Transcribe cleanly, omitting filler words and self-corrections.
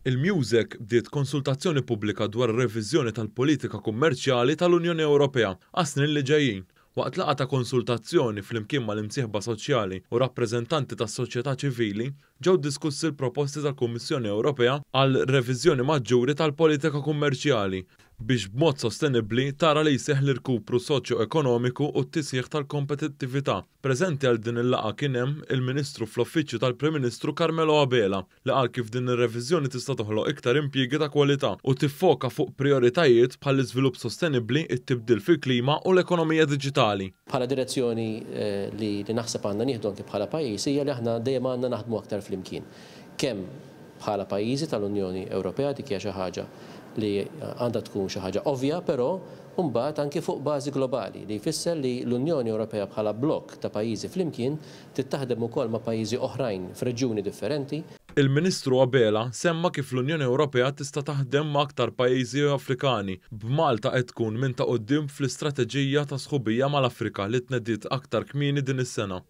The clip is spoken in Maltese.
Il-MEUSAC bdiet konsultazzjoni pubblika dwar ir-reviżjoni tal-politika kummerċjali tal-Unjoni Ewropea għas-snin li ġejjin. Waqt laqgħa ta' konsultazzjoni flimkien mal-imsieħba soċjali u rappreżentanti tas-soċjetà ċivili, ġew diskussi l-proposti tal-Kummissjoni Ewropea għal reviżjoni maġġuri tal-politika kummerċjali biex b'mod sostenibbli tara li jseħħ l-irkupru soċjo-ekonomiku u t-tisħiħ tal-kompetittività. Preżenti għal din il-laqgħa kien hemm il-Ministru fl-Uffiċċju tal-Prim Ministru Carmelo Abela li qal kif din ir-reviżjoni tista' toħloq iktar impjiegi ta' kwalità u tiffoka fuq prijoritajiet bħall-iżvilupp sostenibbli, it-tibdil fil-klima u l-ekonomija diġitali. Bħala direzzjoni li naħseb għandna nieħdu anki bħala pajjiż hija li aħna dejjem għandna naħdmu aktar flimkien. Kemm bħala pajjiżi tal-Unjoni Ewropea, dik hija xi ħaġa li għandha tkun xi ħaġa ovvja, però mbagħad anki fuq bażi globali, li jfisser li l-Unjoni Ewropea bħala blokk ta' pajjiżi flimkien trid taħdem ukoll ma' pajjiżi oħrajn f'reġjuni differenti. Il-Ministru Abela semma kif l-Unjoni Ewropea tista' taħdem ma' aktar pajjiżi Afrikani, b'Malta qed tkun minn ta' quddiem fl-istrateġija ta' sħubija mal-Afrika li tnediet aktar kmieni din is-sena.